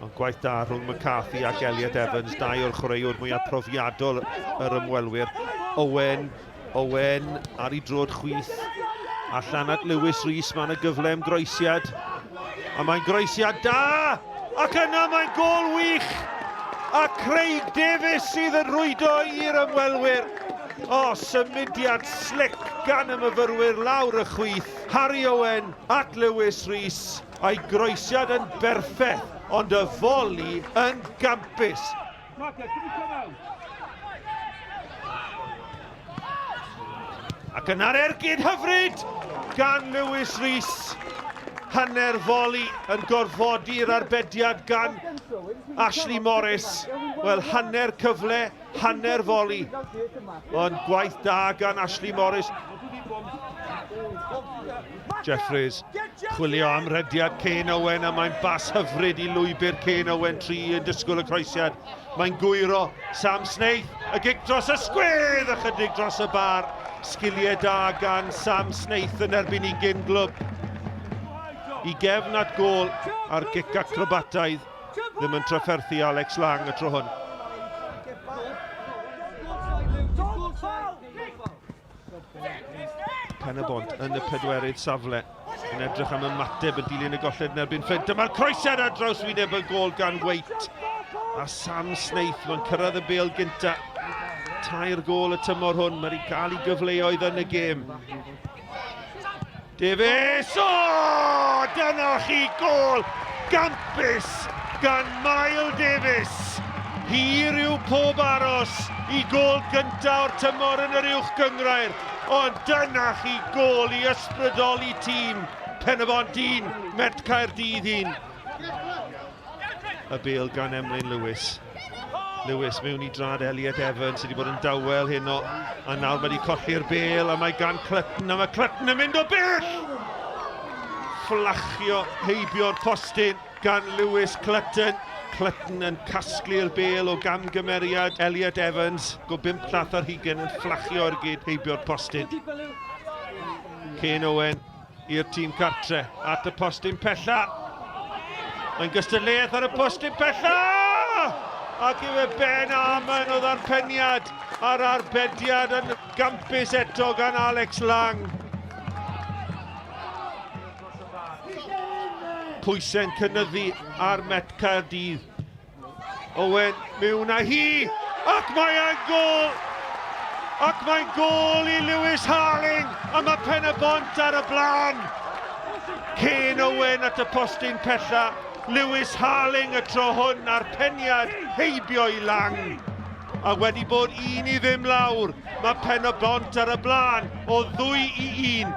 Ond gwaith da rhwng McCarthy ac Elliot Evans, dau o'r chwaraewr mwyaf profiadol yr ymwelwyr. Owen, Owen ar ei drod chwith. Allan at Lewis Rees, mae'n y gyfle am groesiad. A mae'n groesiad da! Ac yna mae'n gol wych! A Craig Davies sydd yn rwydo i'r ymwelwyr. O, symudiad slic gan y myfyrwyr lawr y chwith. Harry Owen at Lewis Rees. A'i groesiad yn berffeth, ond y foli yn gampus. Ac yna'r ergyd hyfryd gan Lewis Rees. Hanner foli yn gorfodi'r arbediad gan Ashley Morris. Wel, hanner cyfle, hanner foli. Ond gwaith da gan Ashley Morris. Jeffries chwilio am rediad Kane Owen a mae'n bas hyfryd i lwybr Kane Owen 3 yn disgwyl y croesiad. Mae'n gwyro Sam Snaith, y gic dros y sgwydd, ychydig dros y bar. Sgiliau da gan Sam Snaith yn erbyn i gyn glwb. I gefn at gôl a'r gic acrobataidd ddim yn trafferthu Alex Lang y tro hwn. Pen-y-bont yn y pedwerydd safle yn edrych am ymateb yn dilyn y golled yn erbyn Fflint. Dyma'r croesiad ar draws wyneb y gôl gan Waite. A Sam Snaith, mae'n cyrraedd y bêl gynta. Tair gôl y tymor hwn, mae wedi cael ei gyfleoedd yn y gêm. Davies! O! Dyna chi gôl gampus gan Mael Davies! Hir yw pob aros i gôl gyntaf o'r tymor yn yr Uwch Gynghrair, ond dyna chi gôl i ysbrydoli tîm Pen-y-bont 1, Met Caerdydd 1. Y bêl gan Emlyn Lewis. Lewis mewn i drad Elliot Evans sydd wedi bod yn dawel heno. A nawr mae wedi colli'r bêl a mae gan Clutton a mae Clutton yn mynd o bell! Fflachio heibio'r postyn gan Lewis Clutton. Clutton yn casglu'r bêl o gamgymeriad Elliot Evans. Go bump llath ar hugen yn fflachio ergyd heibio'r postyn. Kane Owen i'r tîm cartre at y postyn pella. Mae'n gystadleuaeth ar y postyn pella! Ac yw e Ben Arman oedd ar peniad a'r arbediad yn gampus eto gan Alex Lang. Pwysau'n cynyddu ar Met Caerdydd. Owen mewn â hi, ac mae e'n gôl! Ac mae'n gôl i Lewis Harling, a mae Pen y Bont ar y blaen! Kane Owen at y postyn pella, Lewis Harling y tro hwn a'r peniad heibio i Lang. A wedi bod 1-0 lawr, mae Pen y Bont ar y blaen o 2-1.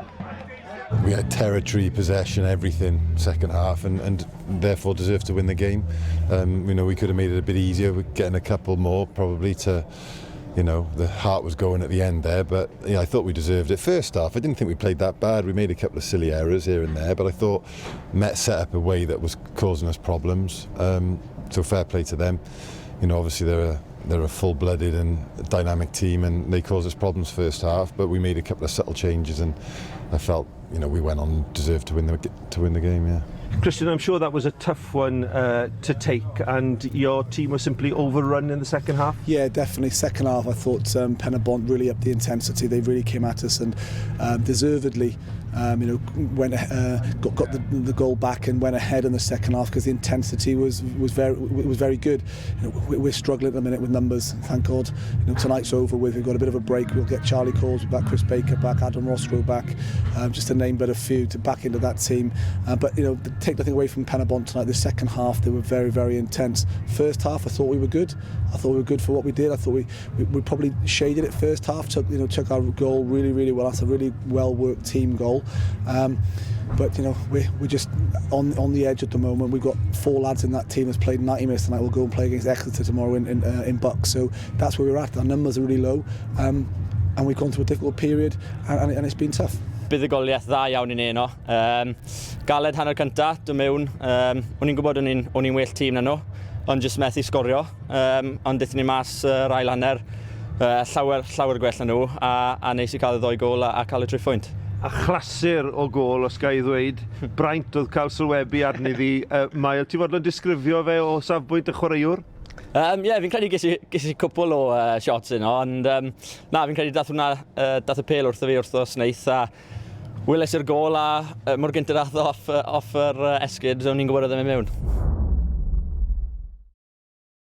We had territory, possession, everything second half and, and therefore deserved to win the game. Um, you know, we could have made it a bit easier with getting a couple more probably to, you know, the heart was going at the end there, but yeah, I thought we deserved it. First half, I didn't think we played that bad. We made a couple of silly errors here and there, but I thought Met set up a way that was causing us problems. Um, so fair play to them. You know, obviously they're a, they're a full-blooded and dynamic team and they caused us problems first half, but we made a couple of subtle changes and I felt, you know, we went on deserved to win the to win the game, yeah. Christian, I'm sure that was a tough one uh, to take, and your team was simply overrun in the second half. Yeah, definitely. Second half, I thought um, Penybont really upped the intensity. They really came at us and um, deservedly um, you know, went uh, got, got the, the goal back and went ahead in the second half because the intensity was was very was very good. You know, we're struggling at the minute with numbers. Thank God. You know, tonight's over with. We've got a bit of a break. We'll get Charlie Coles back, Chris Baker back, Adam Roscrow back, um, just to name but a few to back into that team. Uh, but you know, take nothing away from Penybont tonight. The second half they were very very intense. First half I thought we were good. I thought we were good for what we did. I thought we, we, we probably shaded it first half. Took you know took our goal really really well. That's a really well worked team goal. Um, but you know we're, we're just on on the edge at the moment. We've got four lads in that team that's played 90 minutes tonight. We'll go and play against Exeter tomorrow in in, uh, in Bucks. So that's where we're at. Our numbers are really low, um, and we've gone through a difficult period, and, and, and it's been tough. Buddugoliaeth dda iawn i ni yno. Um, galed hanner cynta, dod mewn. Um, o'n i'n gwybod o'n i'n, o'n i'n well tîm na nhw, ond jyst methu sgorio. Um, ond dethon ni mas yr uh, ail hanner uh, llawer, llawer gwell na nhw, a, a neis i cael y ddoi gol a, a cael y triphwynt. A chlasur o gôl, os ga i ddweud. Braint oedd cael sylwebu arni ddi. Mael, ti fodlon disgrifio fe o safbwynt y chwaraewr? Ie, yeah, fi'n credu ges i, ges i cwpl o shots yno, ond um, na, fi'n credu dath hwnna, dath y pêl wrtho fi wrtho Snaith, a weles i'r gôl a mor gyntaf dath off, off yr esgid, o'n i'n gwybod oedd e'n mynd mewn.